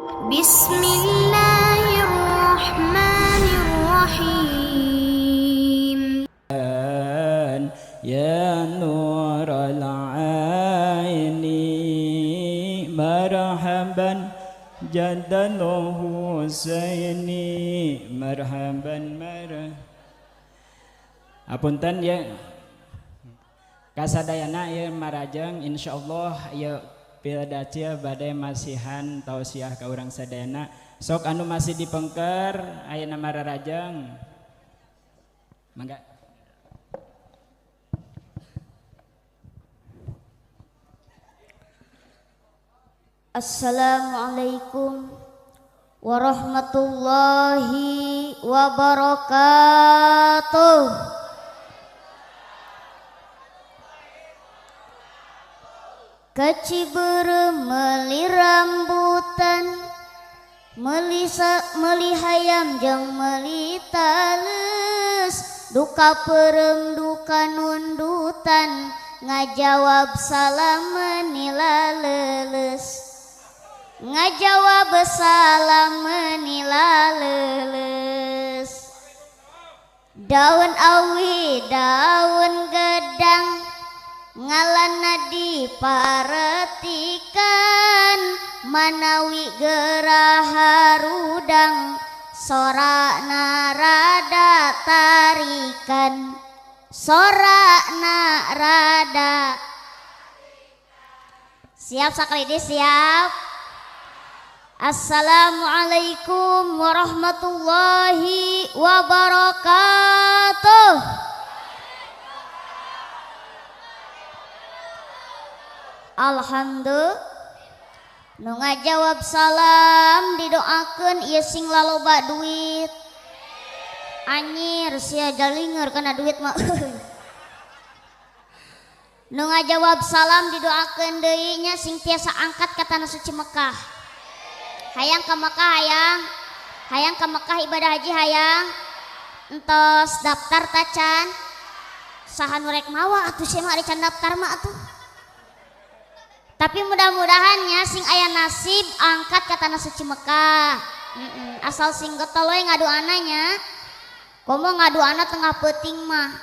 Bismillahirrahmanirrahim. Ya nural aini marhaban jaddal Husaini marhaban marhaban. Apunten ya kasadayana ya marajeng insyaallah ya pildacia badai masihan tausiah ka urang sadayana. Sok anu masih dipengker ayeuna mararajeng mangga. Assalamualaikum warahmatullahi wabarakatuh. Kacibeureum meuli rambutan, meuli hayam jeung meuli taleus, duka peureum duka nundutan, ngajawab salam meuni laleuleus. Ngajawab salam meuni laleuleus. Daun awi daun gedang ngalana diparetikan, manawi gerah harudang sorakna rada tarikan, sorakna rada. Siap sakali deui, siap. Assalamualaikum warahmatullahi wabarakatuh. Alhamdulillah. Nu ngajawab salam didoakeun ieu sing laloba duit. Anyir sia jalinger kana duit mah. Nu ngajawab salam didoakeun deui nya sing tiasa angkat ka tanah suci Mekah. Hayang ka Mekah hayang. Hayang ka Mekah ibadah haji hayang. Entos daftar tacan. Saha nu rek mawa atuh sia mah ari can daftar mah atuh. Tapi mudah-mudahan nya sing aya nasib angkat ka tanah suci Mekah. Asal sing getol we ngadoana nya. Komo ngadoana tengah peuting mah.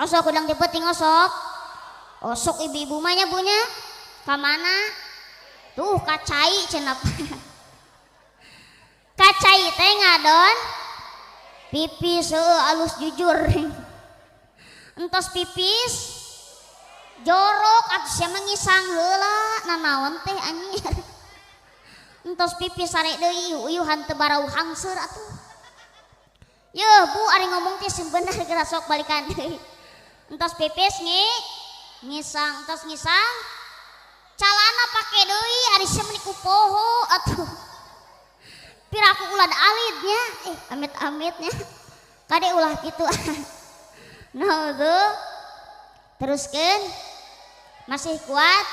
Osok udang di peuting osok. Osok ibu-ibu mah nya bunya. Ka mana? Tuh kacai cenah. Kacai teh ngadon pipis heueuh alus jujur. Entos pipis jorok atuh sia mah ngisang heula nanaon teh anjir. Entos pipis sare deui uyuhan teu barauh hangseur atuh. Yeuh bu ari ngomong teh sing bener geura sok balikan deui. Entos pipis ngisang, entos ngisang calana pake deui ari sia meni ku poho atuh. Piraku ulah alidnya, amit-amitnya kade ulah kitu. Nah tuh teruskan masih kuat.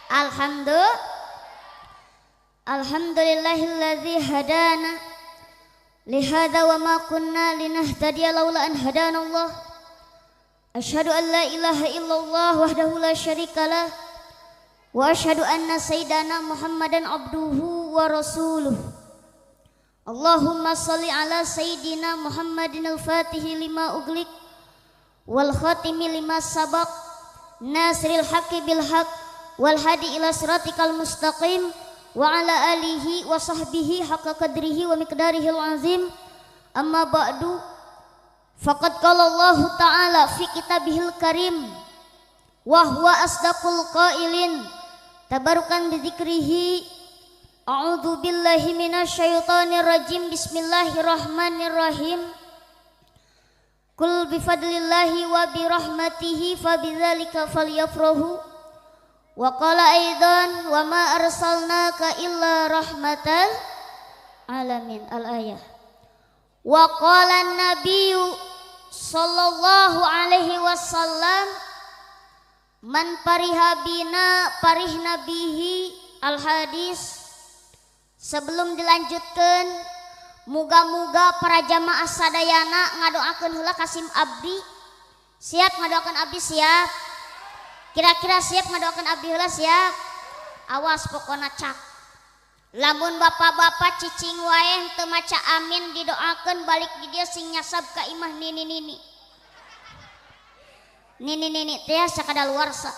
Alhamdulillah. Alhamdulillahilladzi hadana lihada wa ma kunna linahtadiya laula an hadana Allah. Asyhadu an la ilaha illallah wahdahu la syarikalah wa asyhadu anna sayyidana Muhammadan abduhu wa rasuluh. Allahumma shalli ala sayyidina Muhammadin al-fatihi lima uglik wal khatimi lima sabaq nasril haqqi bil haqq wal hadi ila siratikal mustaqim wa ala alihi wa sahbihi haqqa qadrihi wa miqdarihil azim. Amma ba'du, faqad qala Allahu ta'ala fi kitabihil karim wa huwa asdaqul qailin tabarukan bi dzikrihi. A'udzu billahi minasyaitonir rajim. Bismillahirrahmanirrahim. Kul bifadlillahi wa birahmatihi fabidzalika falyafrahu. Wa qala aidan wa ma arsalnaka illa rahmatan alamin. Al-ayah. Wa qala an-nabiyyu sallallahu alaihi wasallam man pariha bina parihna bihi. Al-hadis. Sebelum dilanjutkan, muga-muga para jamaah sadayana ngadoakeun heula kasim abdi. Siap ngadoakeun abdi siap. Kira-kira siap ngadoakeun abdi heula siap. Awas pokona cak. Lamun bapak-bapak cicing wae teu maca amin didoakeun balik di dieu sing nyasab ka imah nini-nini. Nini-nini teh sakadaluarsa.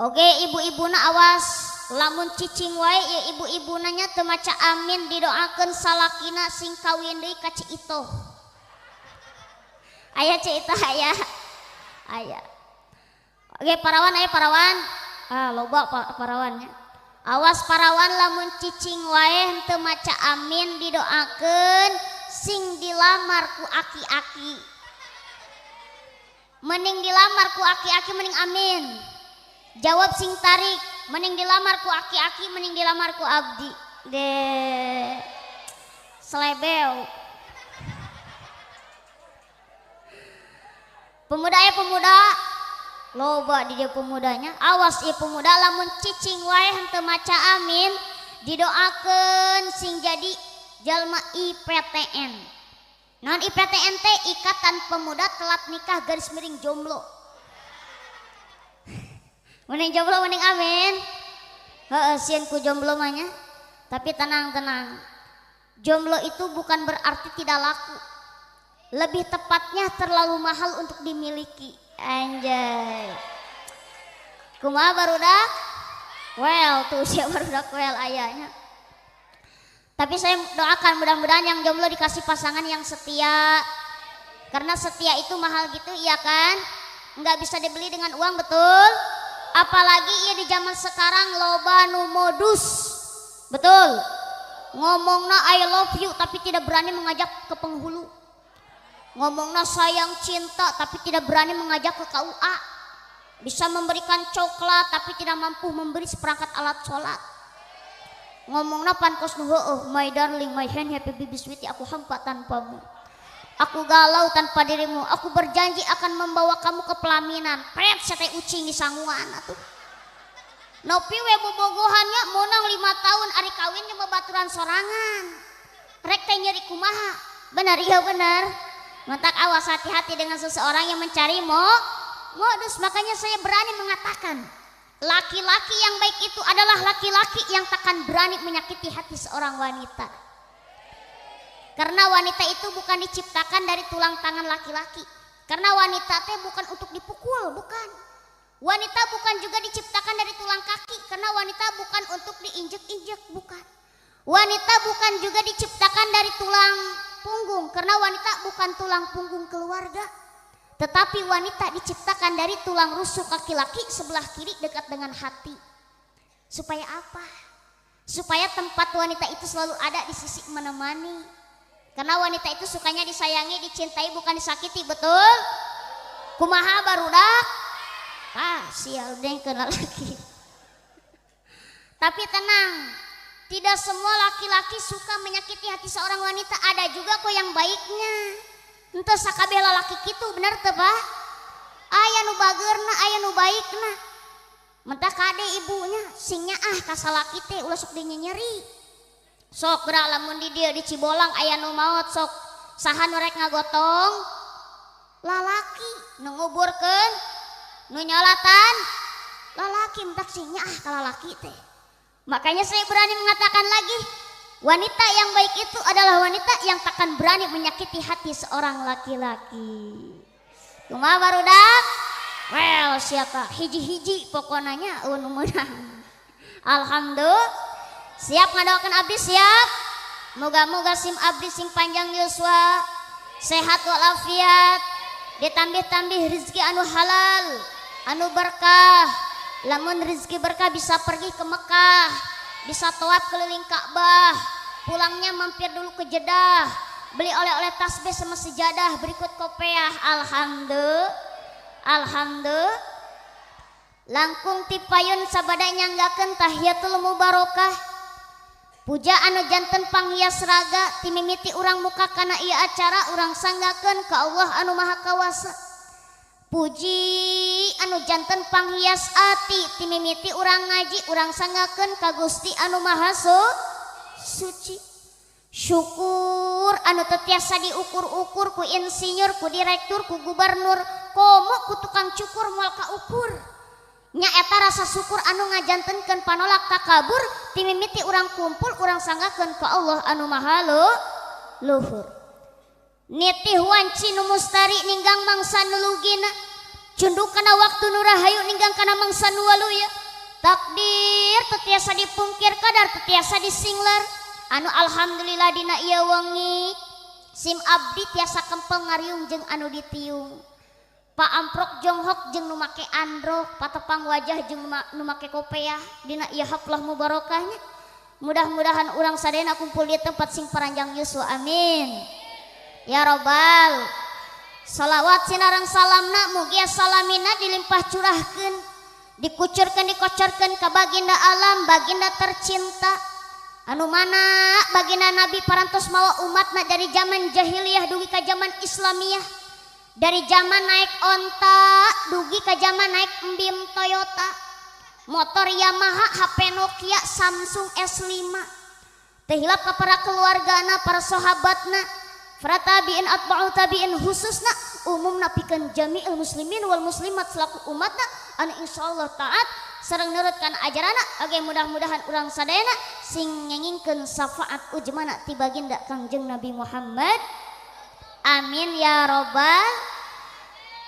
Oke ibu-ibuna awas, lamun cicing wae ya ibu-ibuna nya teu maca amin didoakeun salakina sing kawin deui ka Ci Itoh. Aya Ci Itoh aya. Aya. Oke parawan aya parawan. Ah loba parawannya. Awas parawan lamun cicing wae henteu maca amin didoakeun sing dilamar ku aki-aki. Mending dilamar ku aki-aki mending amin. Jawab sing tarik, mending dilamar ku aki-aki mending dilamar ku abdi. De selebeu. Pemuda ya pemuda. Loba di dia pemudanya, awas ieu pemuda lamun cicing wae henteu maca amin didoakeun sing jadi jalma IPTN. Naon IPTN teh? Ikatan Pemuda Telat Nikah Garis Miring Jomblo. Mending jomblo mending amin. Heeh, sieun ku jomblo mah nya. Tapi tenang-tenang. Jomblo itu bukan berarti tidak laku. Lebih tepatnya terlalu mahal untuk dimiliki. Anjay. Kumaha barudak? Well, tuh siapa barudak well ayahnya. Tapi saya doakan mudah-mudahan yang jomblo dikasih pasangan yang setia. Karena setia itu mahal gitu, iya kan? Nggak bisa dibeli dengan uang, betul? Apalagi iya di zaman sekarang loba nu modus. Betul. Ngomongna I love you tapi tidak berani mengajak ke penghulu. Ngomongna sayang cinta tapi tidak berani mengajak ke KUA. Bisa memberikan coklat tapi tidak mampu memberi seperangkat alat sholat. Ngomongna pankos nu heueuh, my darling, my hand happy baby sweetie, aku hampa tanpamu. Aku galau tanpa dirimu. Aku berjanji akan membawa kamu ke pelaminan. Pret sate ucing di sanguan atuh. Nopi we bobogohannya monang 5 tahun ari kawin jeung babaturan sorangan. Rek teh nyeri kumaha? Benar iya benar. Mentak awas hati-hati dengan seseorang yang mencari modus. Makanya saya berani mengatakan laki-laki yang baik itu adalah laki-laki yang takkan berani menyakiti hati seorang wanita. Karena wanita itu bukan diciptakan dari tulang tangan laki-laki. Karena wanita teh bukan untuk dipukul, bukan. Wanita bukan juga diciptakan dari tulang kaki. Karena wanita bukan untuk diinjek-injek, bukan. Wanita bukan juga diciptakan dari tulang punggung, karena wanita bukan tulang punggung keluarga. Tetapi wanita diciptakan dari tulang rusuk laki-laki sebelah kiri dekat dengan hati. Supaya apa? Supaya tempat wanita itu selalu ada di sisi menemani. Karena wanita itu sukanya disayangi, dicintai, bukan disakiti, betul? Kumaha barudak? Ah, sial deh kenal lagi. Tapi tenang, tidak semua laki-laki suka menyakiti hati seorang wanita, ada juga kok yang baiknya. Henteu sakabeh lalaki kitu, bener teu Pak? Aya nu bageurna, aya nu baikna. Mentah kade ibunya, sing nyaah ka salaki teh ulah sok dinyenyeri. Sok geura lamun di dieu di Cibolang aya nu maot sok saha nu rek ngagotong? Lalaki nu nguburkeun, nu nyolatan lalaki, mentah sing nyaah ka lalaki teh. Makanya saya berani mengatakan lagi, wanita yang baik itu adalah wanita yang takkan berani menyakiti hati seorang laki-laki. Kumaha barudak? Well, siapa? Hiji-hiji pokoknya nu meunang. Alhamdulillah. Siap ngadoakeun abdi siap? Moga-moga sim abdi sing panjang yuswa, sehat walafiat, ditambih-tambih rezeki anu halal, anu berkah. Lamun rezeki berkah bisa pergi ke Mekah, bisa tawaf keliling Ka'bah, pulangnya mampir dulu ke Jeddah, beli oleh-oleh tasbih sama sejadah, berikut kopiah. Alhamdulillah, alhamdulillah. Langkung tipayun sabada nyanggakeun tahiyatul mubarokah. Puja anu janten panghias raga timimiti urang muka kana ieu acara urang sanggakeun ka Allah anu Maha Kawasa. Puji anu janten panghias ati timimiti urang ngaji urang sanggakeun ka Gusti anu Maha Suci. Syukur anu teu tiasa diukur-ukur ku insinyur, ku direktur, ku gubernur, komo ku tukang cukur moal kaukur. Nya eta rasa syukur anu ngajantenkeun panolak takabur timimiti urang kumpul urang sanggakeun ka Allah anu maha luhur. Nitih wanci nu mustari ninggang mangsa nu lugina, cunduk kana waktu nu rahayu ninggang kana mangsa nu waluya. Takdir teu tiasa dipungkir, kadar teu tiasa disingler. Anu alhamdulillah dina ieu wengi sim abdi tiasa kempel ngariung jeung anu ditiung. Pak amprok jonghok jeung nu make androk, patepang wajah jeung nu make kopeah dina ieu haflah mubarokahnya. Mudah-mudahan urang sadayana kumpul di tempat sing paranjang yuswa, amin ya robbal. Salawat sinareng salamna mugia salamina dilimpah curahkeun, dikucurkeun dikocorkeun ka baginda alam, baginda tercinta. Anu mana baginda Nabi parantos mawa umatna dari zaman jahiliyah dugi ka zaman Islamiyah. Dari zaman naik onta dugi ka zaman naik embim Toyota, motor Yamaha, HP Nokia, Samsung S5. Teu hilap ka para keluargana, para sahabatna, para tabi'in atba'u tabi'in, khususna umumna pikeun jami'il muslimin wal muslimat selaku umatna anu insyaallah taat sareng nurutkan ajaranna. Oge mudah-mudahan urang sadayana sing ngengingkeun syafaat ujmana ti baginda Kangjeng Nabi Muhammad. Amin ya robbal.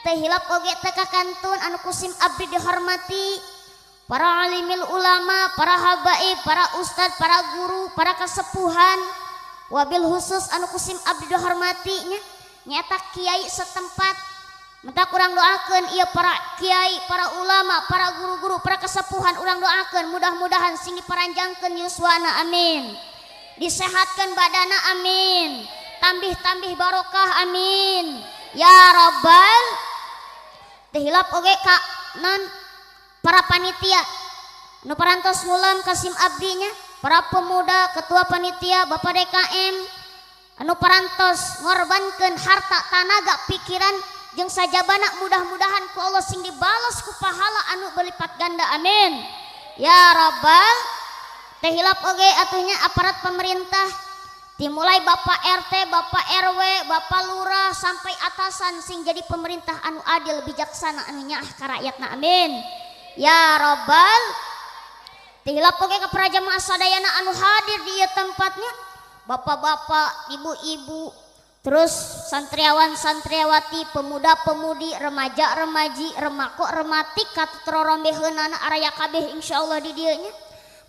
Teu hilap oge teu kakantun anu kusim abdi dihormati para alimil ulama, para habaib, para ustad, para guru, para kesepuhan, wabil khusus anu kusim abdi dihormati nya nyata kiai setempat. Mentak urang doakeun ieu para kiai, para ulama, para guru-guru, para kesepuhan urang doakeun mudah-mudahan sing diparanjangkeun yuswana, amin. Disehatkeun badana, amin. Tambih-tambih barokah, amin ya robbal. Teu hilap oge ka non para panitia nu parantos ngulam kasim abdinya, para pemuda, ketua panitia, bapak DKM anu parantos ngorbankeun harta, tanaga, pikiran jeung sajabana, mudah-mudahan ku Allah sing dibalas ku pahala anu berlipat ganda, amin ya robbal. Teu hilap oge atuhnya aparat pemerintah dimulai Bapak RT, Bapak RW, Bapak Lurah sampai atasan sing jadi pemerintah anu adil, bijaksana, anu nyaah ka rakyatna, amin ya robbal. Teu hilap oge ka para jamaah sadayana anu hadir di ieu tempatnya, bapak-bapak, ibu-ibu, terus santriawan santriawati, pemuda-pemudi, remaja-remaji, remako rematik katutrorombeheunana araya kabeh insyaallah di dieu nya.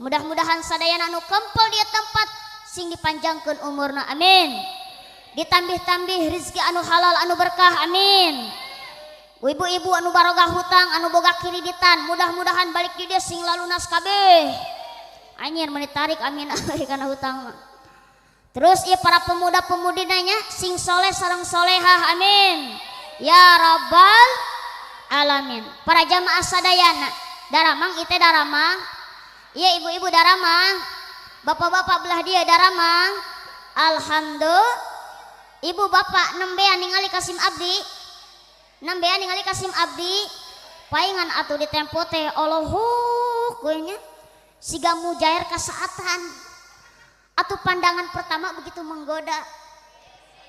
Mudah-mudahan sadayana anu kempel di tempat sing dipanjangkeun umurna, amin. Ditambih-tambih rezeki anu halal anu berkah, amin. Ibu-ibu anu baroga hutang, anu boga kiriditan, mudah-mudahan balik di dieu sing lalunas kabeh. Anjir meuni tarik amin kana hutang mah. Terus ieu para pemuda-pemudi nanya sing soleh sareng solehah, amin ya rabbal alamin. Para jamaah sadayana, daramang ite daramang, ieu ibu-ibu daramang, bapak-bapak belah dia daramang, alhamdulillah. Ibu bapak nembean ningali kasim abdi, nembean ningali kasim abdi, paingan atuh di tempo teh Allahu kuenya siga mujair kasaatan. Atau pandangan pertama begitu menggoda.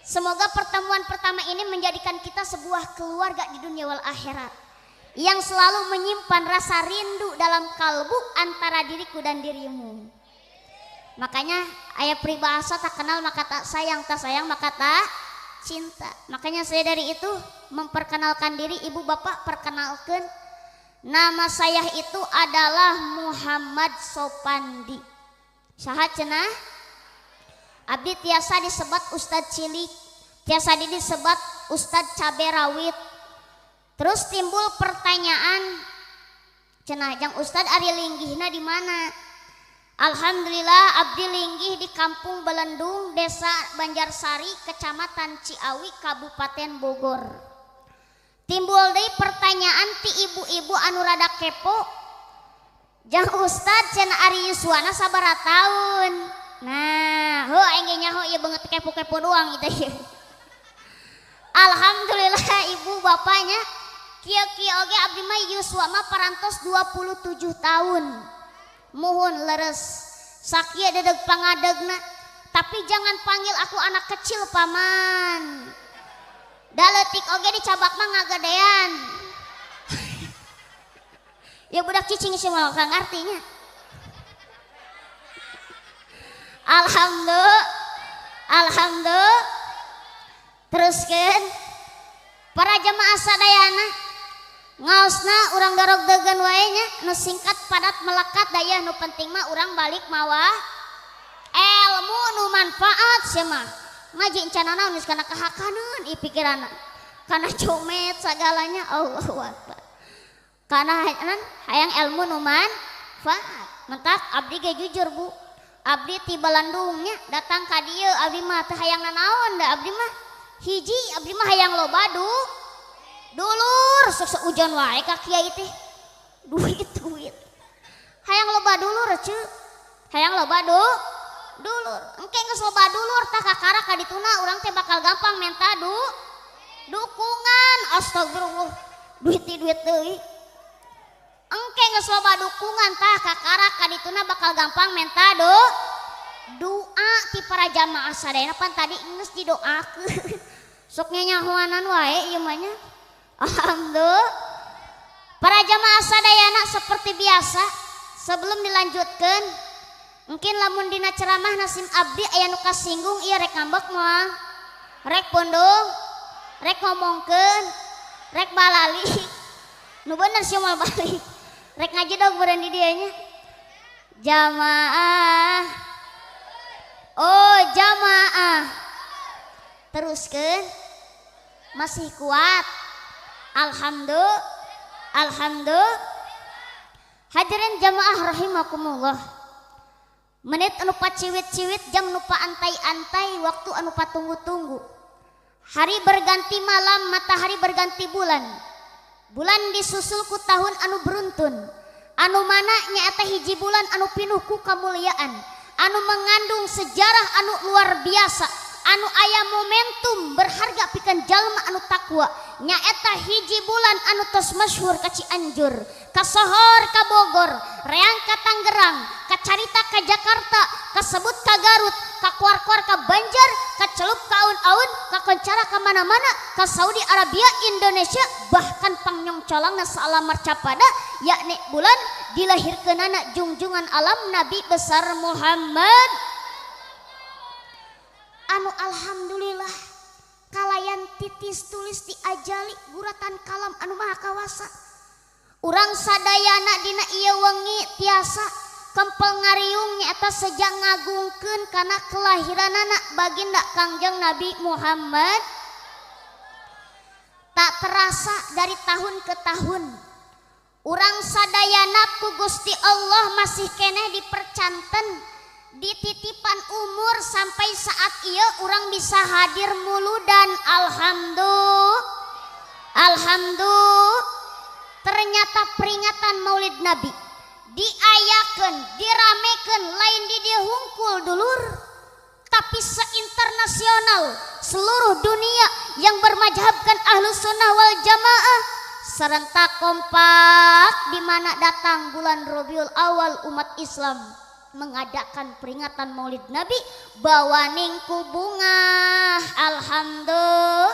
Semoga pertemuan pertama ini menjadikan kita sebuah keluarga di dunia wal akhirat yang selalu menyimpan rasa rindu dalam kalbu antara diriku dan dirimu. Makanya ayat peribahasa tak kenal maka tak sayang, tak sayang maka tak cinta. Makanya saya dari itu memperkenalkan diri, ibu bapak perkenalkan. Nama saya itu adalah Muhammad Sopandi. Saha cenah? Abdi tiasa disebat Ustadz Cilik, tiasa disebat Ustadz Cabe Rawit. Terus timbul pertanyaan, cenah jang Ustadz ari linggihna di mana? Alhamdulillah abdi linggih di Kampung Belendung, Desa Banjarsari, Kecamatan Ciawi, Kabupaten Bogor. Timbul deui pertanyaan ti ibu-ibu anu rada kepo, jang Ustadz cenah ari yuswana sabaraha taun? Nah, heuh aing ge nyaho ieu beungeut kepo-kepo doang itu. Alhamdulillah ibu bapaknya kieu-kieu oge abdi mah yuswa mah parantos 27 tahun. Muhun leres sakieu dedeg pangadegna, tapi jangan panggil aku anak kecil paman. Da leutik oge dicabak mah ngagedean. Ya budak cicing sih malah ngartinya. Alhamdulillah. Alhamdulillah. Teruskeun para jamaah sadayana ngaosna urang dorog degan wae nya nu singkat padat melekat daya nu penting mah urang balik mawa ilmu nu manfaat sia mah. Ngaji encan naon geus kana kahakaneun ieu pikiranna. Kana comet sagalanya Allahu Akbar. Kana hayang ilmu nu manfaat. Mentak abdi ge jujur Bu. Abdi ti Balandungnya datang ka dieu abdi mah teu hayang nanaon da abdi mah hiji abdi mah hayang loba dulur sok seujon wae ka kiai teh duit duit hayang loba dulur ceu hayang loba dulur engke geus loba dulur tah kakara ka dituna urang teh bakal gampang menta dukungan astagfirullah duit duit deui engke geus loba dukungan tah kakara ka dituna bakal gampang menta doa ti para jamaah sadayana pan tadi geus didoakeun sok nyanyahoanan wae ieu mah nya. Alhamdulillah. Para jamaah sadayana seperti biasa sebelum dilanjutkan mungkin lamun dina ceramah nasim abdi aya nu kasinggung ieu rek ngambek moal rek pundung rek ngomongkeun rek balalik nu bener sih moal balik rek ngajedog beureun di dieu nya. Jamaah oh jamaah teruskeun masih kuat. Alhamdulillah. Alhamdulillah. Hadirin jamaah rahimakumullah. Menit anu paciwit-ciwit, jam nu paantai-antai, waktu anu patunggu-tunggu. Hari berganti malam, matahari berganti bulan. Bulan disusul ku tahun anu beruntun. Anu mana nyaeta hiji bulan anu pinuh ku kamuliaan, anu mengandung sejarah anu luar biasa, anu aya momentum berharga pikeun jalma anu takwa. Nyaeta hiji bulan anu tos masyhur ka Cianjur, ka Sohor, ka Bogor, reang ka Tangerang, ka Carita ka Jakarta, kasebut ka Garut, ka Kuar-kuar ka Banjar, ka Celup ka Aun-aun, ka Koncara ka mana-mana, ka Saudi Arabia, Indonesia, bahkan pangnyongcolangna saalam marcapada, yakni bulan dilahirkeunana jungjungan alam Nabi besar Muhammad. Anu alhamdulillah kalayan titis tulis diajali guratan kalam anu maha kawasa. Urang sadayana dina ieu wengi tiasa kempel ngariung nyaeta sejak ngagungkeun kana kelahiranana baginda Kangjeng Nabi Muhammad. Tak terasa dari tahun ke tahun urang sadayana ku Gusti Allah masih keneh dipercanten dititipan umur sampai saat ieu urang bisa hadir muludan. Alhamdulillah. Alhamdulillah. Ternyata peringatan Maulid Nabi diayakeun, diramekeun lain di dieu hungkul dulur, tapi seinternasional seluruh dunia yang bermazhabkan Ahlus Sunnah wal Jamaah serentak kompak di mana datang bulan Rabiul Awal umat Islam mengadakan peringatan Maulid Nabi bawaning ku bunga. Alhamdulillah.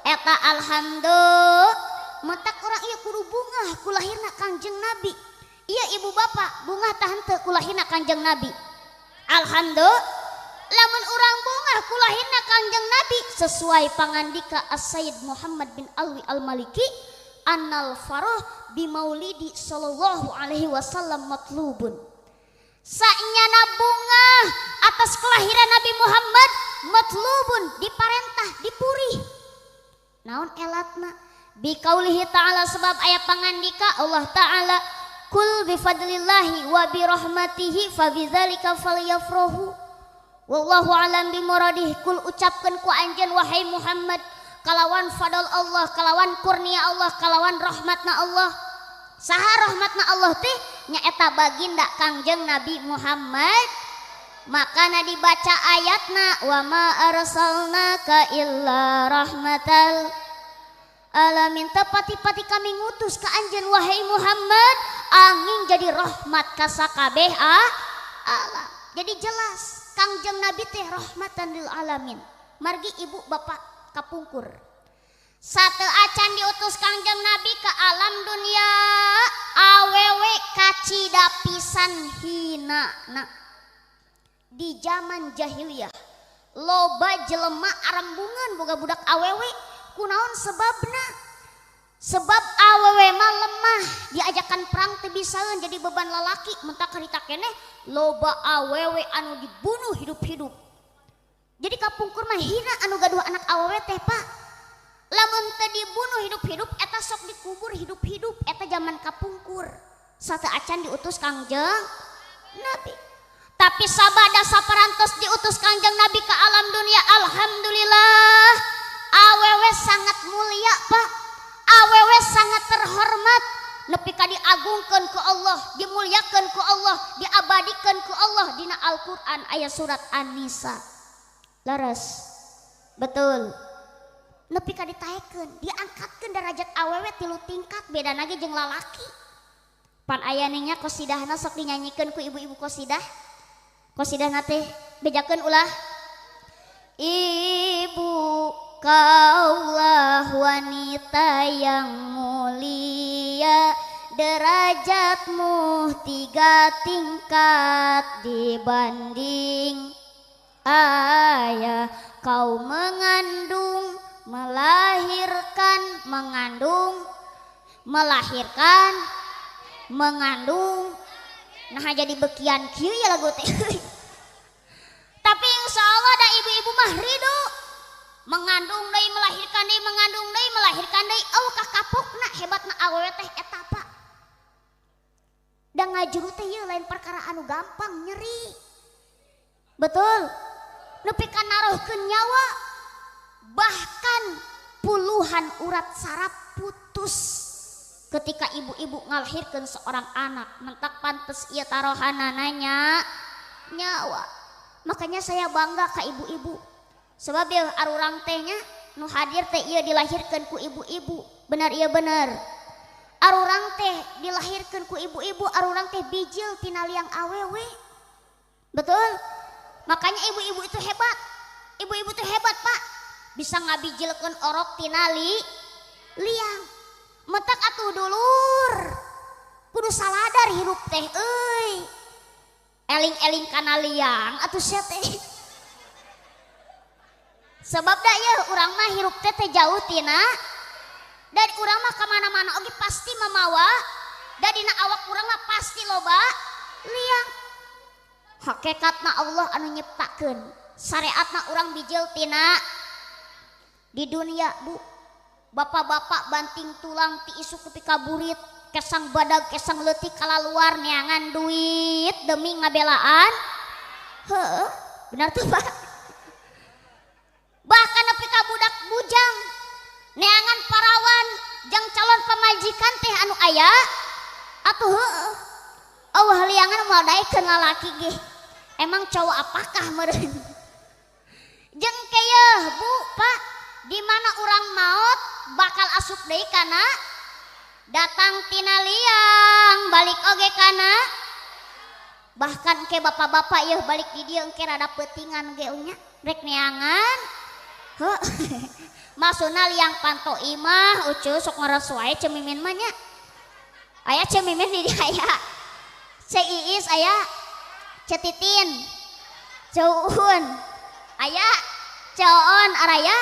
Eta alhamdulillah. Matak orang ieu kudu bungah ku lahirna Kangjeng Nabi. Iya ibu bapak bungah tah henteu ku lahirna Kangjeng Nabi. Alhamdulillah. Lamun urang bungah ku lahirna Kangjeng Nabi sesuai pangandika As-Sayyid Muhammad bin Alwi Al-Maliki, annal farah bi maulidi sallallahu alaihi wasallam matlubun. Sanyana bungah atas kelahiran Nabi Muhammad matlubun, diparentah, dipurih. Naon elatna? Bikaulihi ta'ala, sebab ayat pangandika Allah ta'ala, kul bifadlillahi wa birahmatihi fabidzalika falyafrahu wallahu alam bimuradih. Kul ucapkeun ku anjeun wahai Muhammad kalawan fadl Allah, kalawan kurnia Allah, kalawan rahmatna Allah. Saha rahmatna Allah teh nyaeta baginda Kangjeng Nabi Muhammad. Makana dibaca ayatna wa ma arsalnaka illa rahmatal alamin. Tepati-pati kami ngutus ka anjeun wahai Muhammad angin jadi rahmat ka sakabeh alam. Jadi jelas Kangjeng Nabi teh rahmatan lil alamin. Margi ibu bapak kapungkur sate acan diutus Kangjeng Nabi ke alam dunia. Awewe kacida pisan hina na. Di zaman jahiliyah loba jelema arembungan boga budak awewe, kunaon sebabna? Sebab awewe mah lemah, diajakan perang teu bisaeun jadi beban lalaki, mentak harita keneh loba awewe anu dibunuh hidup-hidup. Jadi kapungkur mah hina anu gaduh anak awewe teh Pak. Lamun teu dibunuh hidup-hidup eta sok dikubur hidup-hidup, eta zaman kapungkur. Sate acan diutus Kangjeng Nabi. Tapi sabada saparantos diutus Kangjeng Nabi ke alam dunia, alhamdulillah awewe sangat mulia Pak. Awewe sangat terhormat, nepi ka diagungkeun ku Allah, dimuliakeun ku Allah, diabadikeun ku Allah dina Al-Qur'an aya surat An-Nisa. Leres. Betul. Nepi ka ditaekeun, diangkatkeun derajat awewe 3 tingkat, beda lagi jeung lalaki. Pan aya nya qosidahna sok dinyanyikeun ku ibu-ibu qosidah. Qosidahna teh bejakeun ulah. Ibu kaulah wanita yang mulia, derajatmu 3 tingkat dibanding ayah. Kau mengandung, melahirkan, mengandung, melahirkan, mengandung. Nah jadi bekian kieu ya lagu teh. Tapi insya Allah da ibu-ibu mah ridho. Mengandung deui, melahirkan deui, mengandung deui, melahirkan deui. Oh kakapokna hebatna awewe teh eta Pak. Da ngajuru teh ieu lain perkara anu gampang, nyeri. Betul. Nepi ka narohkeun nyawa, bahkan puluhan urat saraf putus ketika ibu-ibu ngalahirkeun seorang anak. Mentak pantes ieu tarohanana nyawa. Makanya saya bangga ka ibu-ibu. Sebab ya arurang tehnya nu hadir teh ieu dilahirkeun ku ibu-ibu. Benar ieu bener. Arurang teh dilahirkeun ku ibu-ibu, arurang teh bijil tina liang awewe. Betul? Makanya ibu-ibu itu hebat. Ibu-ibu itu hebat, Pak. Bisa ngabijilkeun orok tina liang. Mentak atuh dulur. Kudu saladar hirup teh euy. Eling-eling kana liang atuh sia teh. Sebab da ieu urang mah hirup teh teh jauh tina dari urang mah kemana-mana oge pasti mamawa, da dina awak urang mah pasti loba liang. Hakikatna Allah anu nyiptakeun, syariatna urang bijil tina di dunia Bu. Bapak-bapak banting tulang ti isuk tepi ka burit, kesang badag kesang leutik kalaluar neangan duit demi ngabelaan. Heuh, benar tuh Pak. Bahkan nepi ka budak bujang neangan parawan jeung calon pamajikan teh anu aya atuh heueuh. Allah liangan moal daekeun lalaki ge. Emang cowok apakah meureun? Jeung keyeuh Bu, Pak, di mana urang maot bakal asup deui kana datang tina liang balik oge kana. Bahkan ke bapak-bapak yeuh balik di dieu engke rada peutingan ge nya rek neangan. Heuh. Maksudna liang panto imah ucu sok ngaras wae cemimin mah nya. Aya cemimin di dieu aya. Ce Iis aya, Ce Titin, Ce Uun, aya, Ce Oon araya.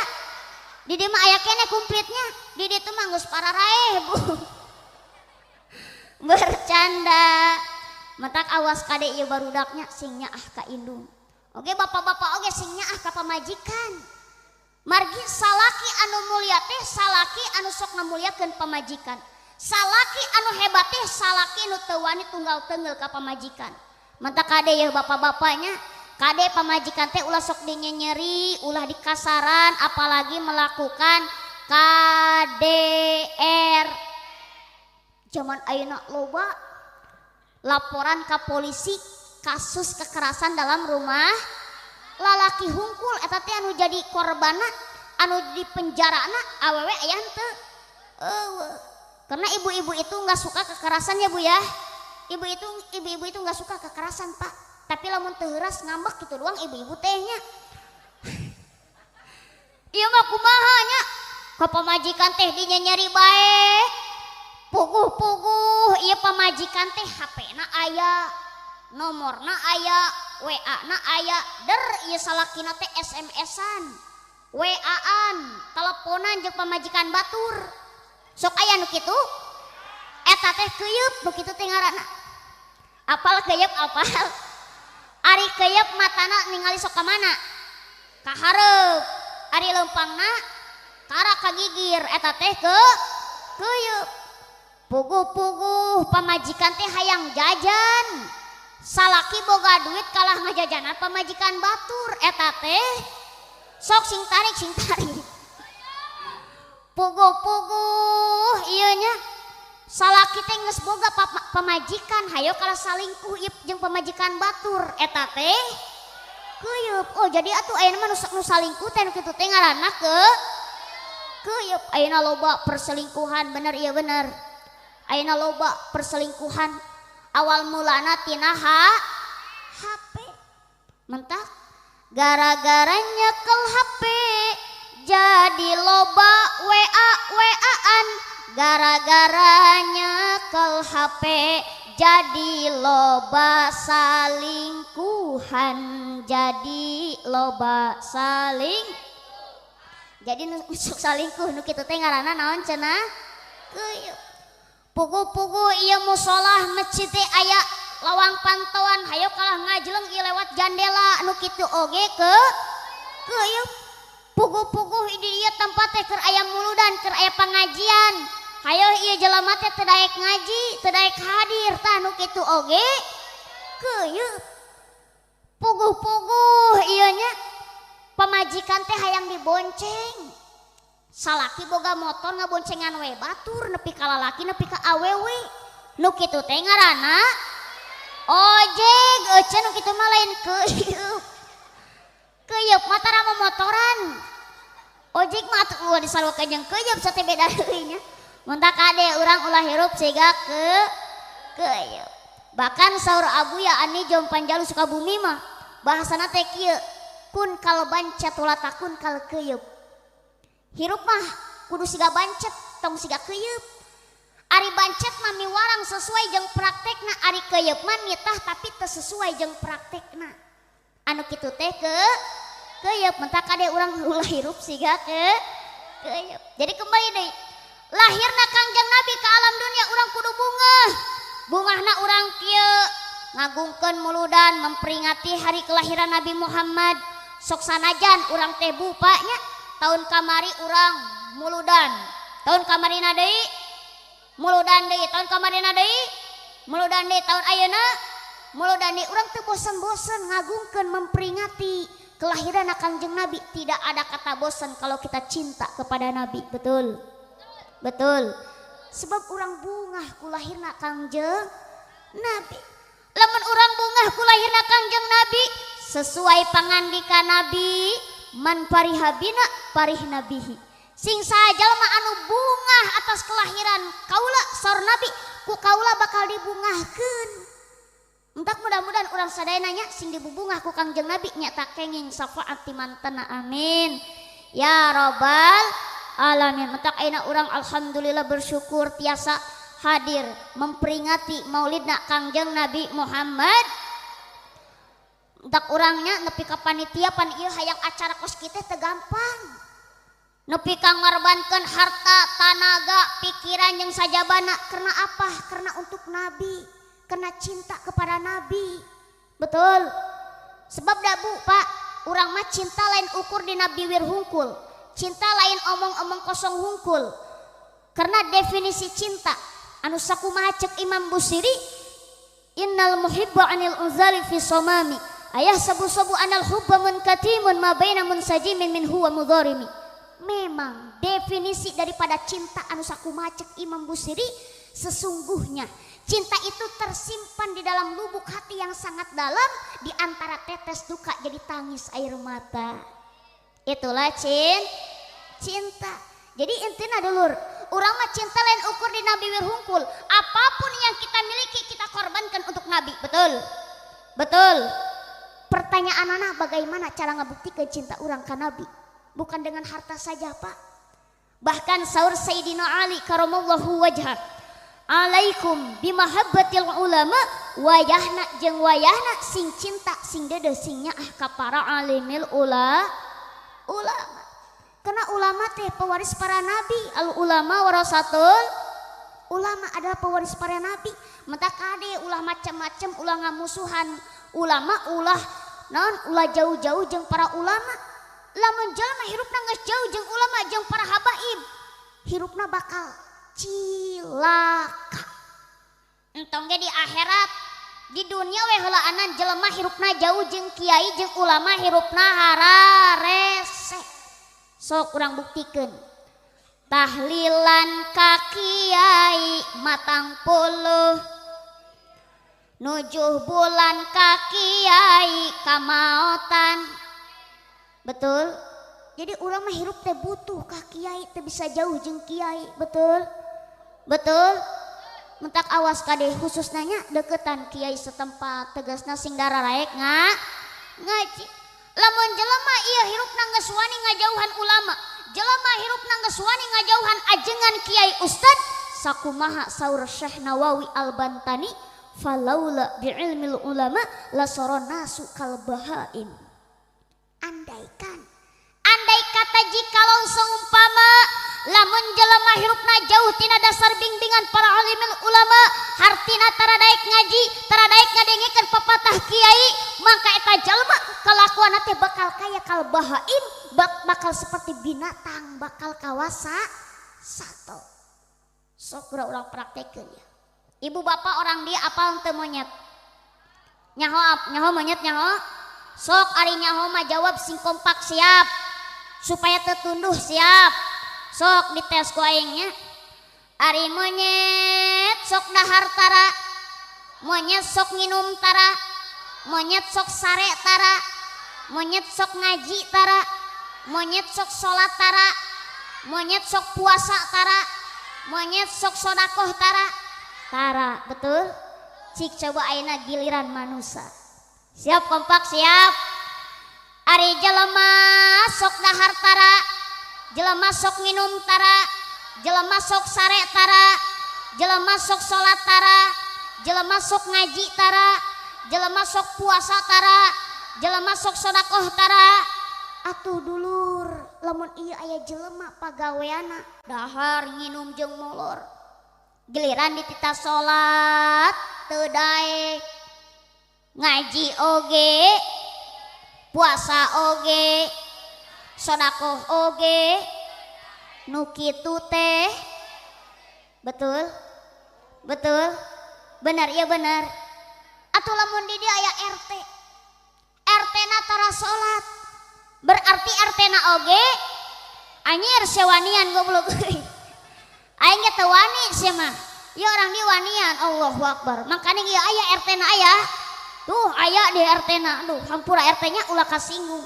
Di dieu mah aya keneh kumplitnya. Di dieu mah geus pararaeh Bu. Bercanda. Matak awas kade ieu barudaknya sing nyaah ka indung. Oge bapak-bapak oge sing nyaah ka pamajikan. Margi salaki anu mulia teh salaki anu sok ngamuliakeun pamajikan. Salaki anu hebat teh salaki nu teu wani tunggal tenggel ka pamajikan. Mantak kade yeuh bapak-bapaknya, kade pamajikan teh ulah sok dinyenyeri, ulah dikasaran, apalagi melakukan KDR. Zaman ayeuna loba laporan ka polisi kasus kekerasan dalam rumah lalaki hungkul eta teh anu jadi korbanna, anu di penjarana awewe aya henteu. Eueuh. Karena ibu-ibu itu nggak suka kekerasan ya Bu ya. Ibu-ibu itu nggak suka kekerasan Pak. Tapi lamun teu heuras ngambek gitu doang ibu-ibu tehnya. Ieu mah kumaha nya? Ka pamajikan teh dinyenyeri bae. Puguh-puguh ieu pamajikan teh HP-na aya, nomorna aya, WA-na aya, der ieu salakina teh SMS-an, WA-an, teleponan jeung pamajikan batur. Sok aya nu kitu? Eta teh keuyeup nu kitu teh ngaranna. Apal keuyeup apal? Ari keuyeup matana ningali sok ka mana? Ka hareup. Ari leumpangna kara ka gigir, eta teh keuyeup. Puguh-puguh pamajikan teh hayang jajan. Salaki boga duit kalah ngajajanan pamajikan batur, eta teh sok sing tarik sing tarik. Puguh-puguh ieu nya salaki teh geus boga pamajikan hayo kalah salingkuh ieu jeung pamajikan batur, eta teh keuyeup. Oh jadi atuh ayeuna mah nu salingkuh teh nu kitu teh ngaranna keuyeup. Ayeuna loba perselingkuhan, bener ieu bener. Ayeuna loba perselingkuhan awal mulana tina HP. Mentak gara-gara nyekel HP jadi loba WA WA-an, gara-gara nyekel HP jadi loba salingkuhan, jadi loba saling, jadi nu salingkuh nu kitu teh ngaranna naon cenah? Keuyeup. Puguh-puguh ieu musolah masjid teh aya lawang pantauan hayo kalah ngajleng ieu lewat jandela nu kitu oge keuyeup. Puguh-puguh di ieu tempat teh keur aya muludan, keur aya pangajian, hayo ieu jelema teh teu daek ngaji, teu daek hadir, tah nu kitu oge keuyeup. Puguh-puguh ieu nya pamajikan teh hayang dibonceng. Salaki boga motor ngaboncengan we batur nepi ka lalaki nepi ka awewe. Nu kitu teh ngaranna ojek, euceun nu kitu mah lain keuyeup. Keuyeup mah tara momotoran. Ojek mah atuh ulah disaruakeun jeung keuyeup sate beda deui nya. Mun tak kade urang ulah hirup siga keuyeup. Bahkan saur Abuya Ani Jom Panjalu Sukabumi mah bahasana teh kieu, kun kal bancet ulah takun kal keuyeup. Hirup mah kudu siga bancet tong siga keuyeup. Ari bancet mah miwarang sesuai jeung praktekna, ari keuyeup mah nitah tapi teu sesuai jeung praktekna. Anu kitu teh keuyeup, mentak kade urang ulah hirup siga keuyeup. Jadi kembali deui, lahirna Kangjeng Nabi ka alam dunia urang kudu bungah. Bungahna urang kieu ngagungkeun muludan memperingati hari kelahiran Nabi Muhammad. Sok sanajan urang teh bupanya tahun kamari urang muludan, tahun kamarina deui muludan deui, tahun kamarina deui muludan deui, tahun ayeuna muludan deui. Urang teu bosen-bosen ngagungkeun memperingati kelahiran Kangjeng Nabi. Tidak ada kata bosen kalau kita cinta kepada Nabi, betul? Betul. Sebab urang bungah ku lahirna Kangjeng Nabi. Lamun urang bungah ku lahirna Kangjeng Nabi sesuai pangandika Nabi, man parihabina parihna bihi. Sing sajalma anu bungah atas kelahiran kaula saur Nabi, ku kaula bakal dibungahkeun. Entak mudah-mudahan urang sadayana nya sing dibubungah ku Kangjeng Nabi nyata kenging syafaat ti mantena, amin ya robbal alamin. Entak ayeuna urang alhamdulillah bersyukur tiasa hadir memperingati maulidna Kangjeng Nabi Muhammad. Entak urangnya nepi ka panitia pan ieu hayang acara kos kitu teu gampang. Nepi ka ngorbankeun harta, tanaga, pikiran jeung sajabana. Karena apa? Karena untuk Nabi, karena cinta kepada Nabi. Betul. Sebab da bu, Pak, urang mah cinta lain ukur di Nabi wir hungkul. Cinta lain omong-omong kosong hungkul. Karena definisi cinta anu sakumaha cek Imam Busiri, innal muhibba anil unzali fi somami ayah sabu-sabu anal hubba munkatimun ma baina munsajimin min huwa mudharimi. Memang definisi daripada cinta anu sakumaha cek Imam Busiri, sesungguhnya cinta itu tersimpan di dalam lubuk hati yang sangat dalam, di antara tetes duka jadi tangis air mata. Itulah cinta. Jadi intinya dulur, urang mah cinta lain ukur di Nabi wir hungkul. Apapun yang kita miliki kita korbankan untuk Nabi, betul? Betul. Pertanyaan anak, bagaimana cara ngebuktikan cinta urang ke Nabi? Bukan dengan harta saja, Pak. Bahkan saur Sayyidina Ali karamallahu wajhah, Alaikum bimahabbatil ulama wayahna jeung wayahna sing cinta sing dedeh sing nyaah ka para alimil ulama. Karena ulama teh pewaris para nabi, al ulama warasatul ulama adalah pewaris para nabi. Menta kade ulah macam-macam, ulah ngamusuhan ulama, ulah naon, ulah jauh-jauh jeung para ulama. Lamun jelema hirupna geus jauh jeung ulama jeung para habaib, hirupna bakal cilaka. Entong ge di akhirat, di dunia we heulaanan jelema hirupna jauh jeung kiai jeung ulama hirupna hararese. Sok urang buktikeun. Tahlilan ka kiai matang puluh, nujuh bulan ka kiai kamaotan. Betul? Jadi urang mah hirup teh butuh ka kiai, teh bisa jauh jeung kiai, betul? Betul? Mentak awas kade khusus nanya deketan kiai setempat, tegasna sing dararaek ngaji. Lamun jelema ieu hirupna geus wani ngajauhan ulama, jelema hirupna geus wani ngajauhan ajengan kiai ustad, sakumaha saur Syekh Nawawi Al-Bantani, falaula bi'ilmil ulama lasara nasu kal bahaim. Andaikan, andai kata jikalau seumpama lamun jelema hirupna jauh tina dasar bimbingan para alimil ulama, hartina tara daek ngaji, tara daek ngadengikeun pepatah kiai, maka eta jelema kalakuanna teh bakal kaya kal bahaim, bakal seperti binatang, bakal kawasa sato. Sok urang praktekeun ya. Ibu bapak orang dia apal teu monyet? Nyaho, nyaho monyet nyaho? Sok ari nyaho mah jawab sing kompak siap, supaya tertunduh siap. Sok dites ku aingnya. Ari monyet sok dahar tara, monyet sok nginum tara, monyet sok sare tara, monyet sok ngaji tara, monyet sok sholat tara, monyet sok puasa tara, monyet sok sodakoh tara. Tara, betul? Cik coba ayeuna giliran manusia. Siap kompak siap. Ari jelema sok dahar tara, jelema sok nginum tara, jelema sok sare tara, jelema sok sholat tara, jelema sok ngaji tara, jelema sok puasa tara, jelema sok sodakoh tara. Atuh dulur, lamun ieu aya jelema pagaweana dahar nginum jeung molor, giliran ditita sholat teu daek, ngaji oge, puasa oge, sodakoh oge, nu kitu teh. Betul? Betul? Benar ya benar. Atuh lamun di dieu aya RT, RT na tara salat, berarti RT na oge anjir sewanian goblok. Aing ge teu wani sia mah. Ieu orang dieu wanian, Allahu Akbar. Makanya ieu aya RT na aya. Tuh aya di RT na, aduh hampura RT nya ulah kasinggung.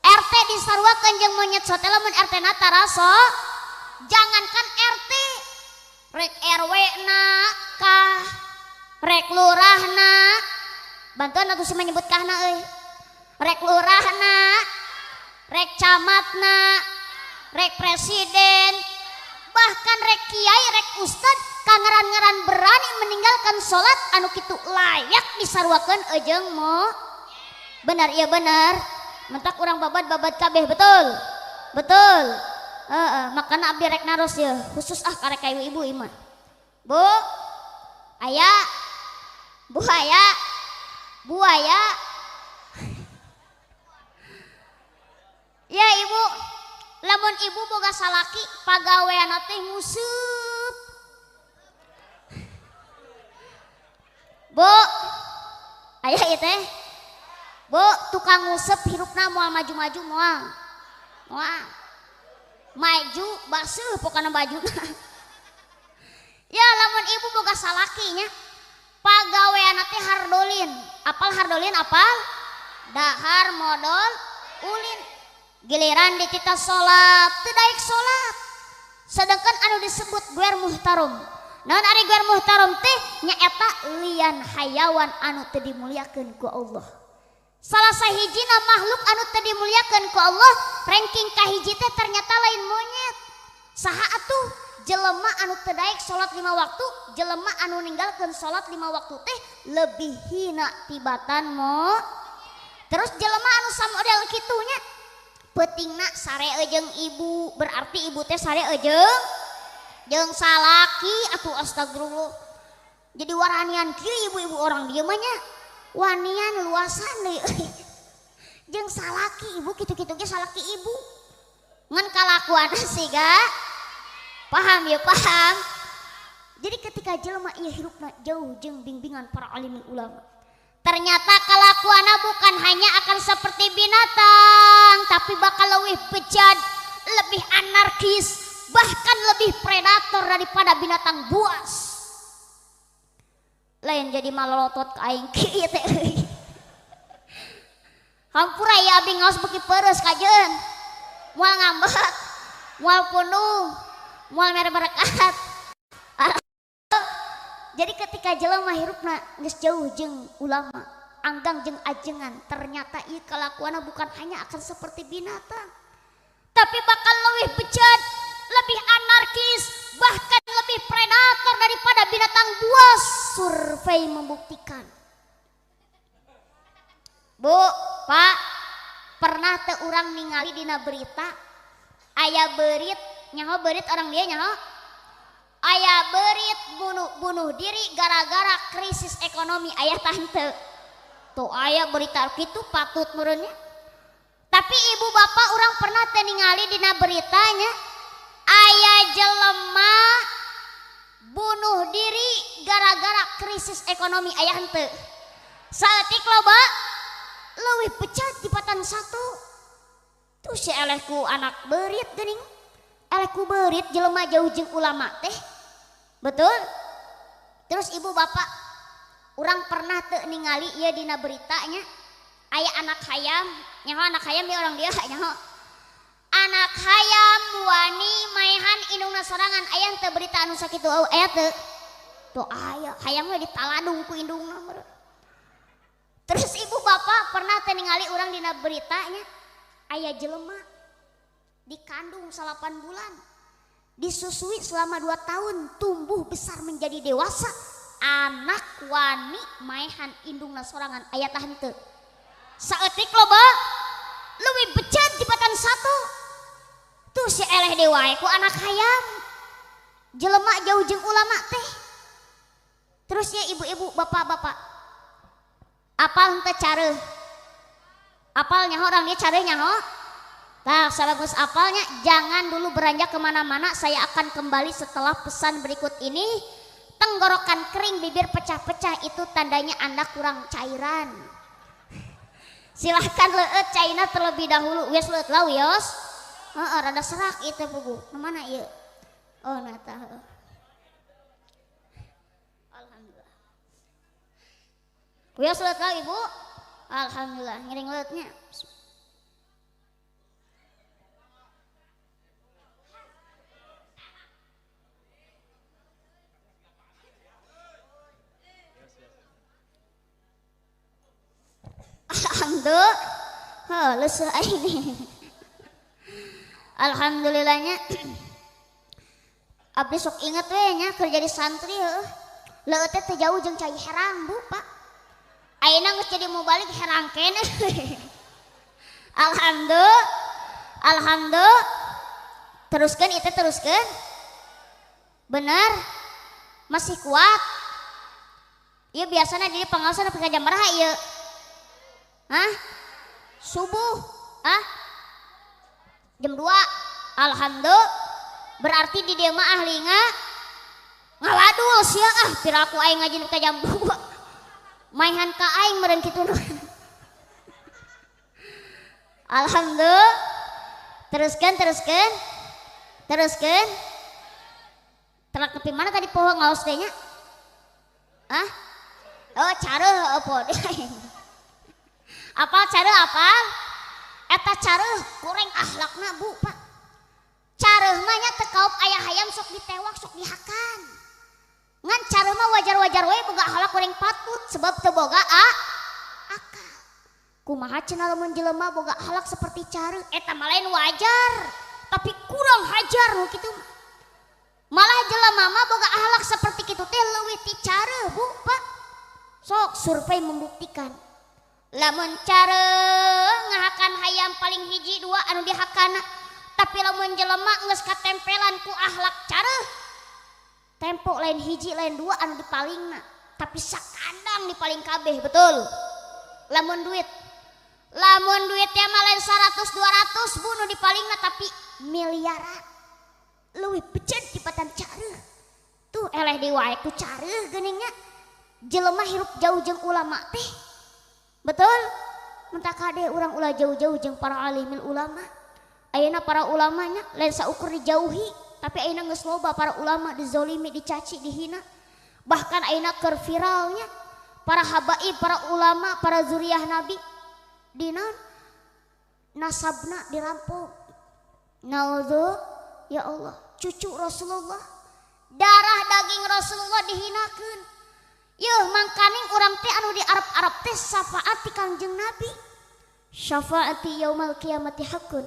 RT disaruakeun jeung monyet sote lamun RT na tara so. Jangankan RT, rek RW na kah, rek lurah na, bantuan atuh si menyebut kahna euy. Rek lurah na, rek camat na, rek presiden, bahkan rek kiai, rek ustad, kangeran-ngeran berani meninggalkan sholat anu kitu layak disaruakeun eujeung mo. Benar iya benar. Mentak urang babad-babad kabeh, betul? Betul. Makana abdi rek naros ya, khusus ah karek ka ibu-ibu ieu mah. Bu, aya, bu aya, bu aya. Ya ibu, lamun ibu boga salaki pagaweanna teh nguseup. Bu, aya ieu teh. Bu, tukang nguseup hirupna moal maju-maju moal. Moal. Maju baseuh pokona bajuna. Ya lamun ibu boga salaki nya, pagaweanna teh hardolin. Apal hardolin apal? Dahar modol ulin. Giliran ditita salat, teu daek salat. Sedangkan anu disebut guer muhtarom. Naon ari guer muhtarom teh nyaeta lian hayawan anu teu dimuliakeun ku Allah. Salah sahijina makhluk anu teu dimuliakeun ku Allah, ranking kahiji teh ternyata lain monyet. Saha atuh? Jelema anu teu daek salat 5 waktu, jelema anu ninggalkeun salat 5 waktu teh lebih hina tibatan mo. Terus jelema anu samodel kitu nya peutingna sare jeung ibu, berarti ibu teh sare jeung salaki atuh astagfirullah. Jadi waranian kieu ibu-ibu orang dieu mah nya. Wanian luasan deui. Jeung salaki ibu kitu-kitu ge salaki ibu. Ngan kalakuan siga paham ya paham. Jadi ketika jelema ieu hirupna jauh jeung bimbingan para alim ulama, ternyata kelakuanna bukan hanya akan seperti binatang, tapi bakal lebih bejat, lebih anarkis, bahkan lebih predator daripada binatang buas. Lain jadi malolotot ka aing kieu teh. Hampura ya abdi ngaos beuki peureuh kajeun. Moal ngambek, moal pundung, moal mere berkat. Jadi ketika jelema hirupna geus jauh jeung ulama, anggang jeung ajengan, ternyata ieu kalakuanna bukan hanya akan seperti binatang, tapi bakal lebih bejat, lebih anarkis, bahkan lebih predator daripada binatang buas. Survei membuktikan. Bu, Pak, pernah teu urang ningali dina berita aya beurit, nyaho beurit orang dia nyaho? Aya beurit bunuh diri gara-gara krisis ekonomi ayah tante. Tuh aya berita kitu patut meureunnya. Tapi ibu bapak urang pernah teu ningali dina beritanya aya jelema bunuh diri gara-gara krisis ekonomi aya henteu. Saeutik loba leuwih pecah dipatan satu. Tuh si elehku anak beurit geuning. Elehku beurit jelema jauh jeung ulama teh. Betul? Terus ibu bapak urang pernah teu ningali ieu dina beritanya aya anak hayam, nyaho anak hayam dia orang dia nyaho. Anak hayam wani maehan indungna sorangan aya teu berita anu sakitu aya teu? Tuh aya hayam we ditaladung ku indungna. Terus ibu bapak pernah teu ningali urang dina beritanya aya jelema dikandung 8 bulan, disusui selama 2 tahun, tumbuh besar menjadi dewasa, anak wani maehan indungna sorangan aya tah henteu? Saeutik loba leuwih bejat dibatan satu. Tuh si eleh deui wae ku anak hayam. Jelema jauh jeung ulama teh. Terus ya ibu-ibu, bapak-bapak, apal henteu careuh? Apal nyaho orang dia careuh nyaho? Tah, sabagus apalnya, jangan dulu beranjak kemana-mana, saya akan kembali setelah pesan berikut ini. Tenggorokan kering, bibir pecah-pecah, itu tandanya Anda kurang cairan. Silahkan leueut caina terlebih dahulu. Wios leueut lah wios. Heeh, rada serak ieu teh puguh. Nu mana ieu? Oh, nah tah. Alhamdulillah. Wios leueut lah Ibu. Alhamdulillah, ngiring leueutnya. Alhamdulillah, leuseuh aing. Alhamdulillahnya abdi sok inget we nya keur jadi santri heuh. Leueut teh teu jauh jeung cai herang Bu, Pak. Ayeuna geus jadi mubalik herang keneh. Alhamdulillah. Alhamdulillah. Teruskeun ieu teh teruskeun. Bener? Masih kuat? Ieu biasana jadi pengaosan nepi ka jam baraha ieu? Hah? Subuh? Hah? Jam 2. Alhamdulillah. Berarti di dieu mah ahli ngawadul sia ah piraku aing ngaji ka jam 2. Maehan ka aing meureun kitu. Alhamdulillah. Teruskeun, teruskeun. Teruskeun. Telak tepi mana tadi poho ngaos teh nya? Hah? Oh, careuh apa? Apal careuh apal? Eta careuh kurang akhlakna Bu, Pak. Careuh mah nya teu kaop aya hayam sok ditewak, sok dihakan. Ngan careuh mah wajar-wajar we boga akhlak kurang patut sebab teu boga akal. Kumaha cenah lamun jelema boga akhlak seperti careuh, eta mah lain wajar, tapi kurang hajar nu kitu mah. Malah jelema mah boga akhlak seperti kitu teh leuwih ti careuh, Bu, Pak. Sok survei membuktikan. Lamun careuh ngahakan hayam paling hiji dua anu dihakana, tapi lamun jelema geus katempelan ku akhlak careuh, tempo lain hiji lain dua anu dipalingna, tapi sakandang dipaling kabeh, betul. Lamun duit, lamun duitnya mah lain 100 200 Bu nu dipalingna, tapi miliaran. Leuwih becet dipatan careuh. Tuh eleh deui wae ku careuh geuning nya. Jelema hirup jauh jeung ulama teh. Betul? Mentak kade urang ulah jauh-jauh jeung para alimil ulama. Ayeuna para ulamanya lain saukur dijauhi, tapi ayeuna geus loba para ulama dizolimi, dicaci, dihina. Bahkan ayeuna keur viralnya para habaib, para ulama, para zuriah nabi dina nasabna dirampok. Naudzu ya Allah, cucu Rasulullah, darah daging Rasulullah dihinakeun. Yeuh mangkaning urang teh anu di Arab-Arab teh syafaat ti Kangjeng Nabi. Syafaati yaumal qiyamati haqqun.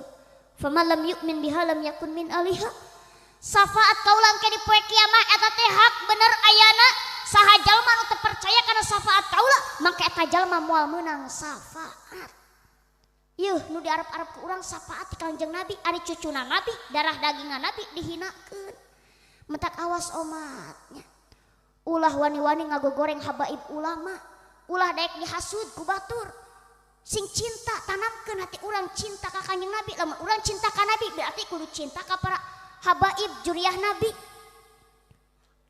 Faman lam yu'min biha lam yakun min aliha. Syafaat kaula engke di poe kiamat eta teh hak bener ayana. Saha jalma nu teu percaya kana syafaat kaula, mangka eta jalma moal meunang syafaat. Yeuh nu di Arab-Arab ku urang syafaat ti Kangjeng Nabi, ari cucuna Nabi, darah dagingna Nabi dihinakeun. Mentak awas omatnya. Ulah wani-wani ngagogoreng habaib ulama, ulah daek dihasud ku batur. Sing cinta tanamkeun hati urang cinta ka Kanjeng Nabi. Lamun urang cinta ka Nabi berarti kudu cinta ka para habaib juriah Nabi.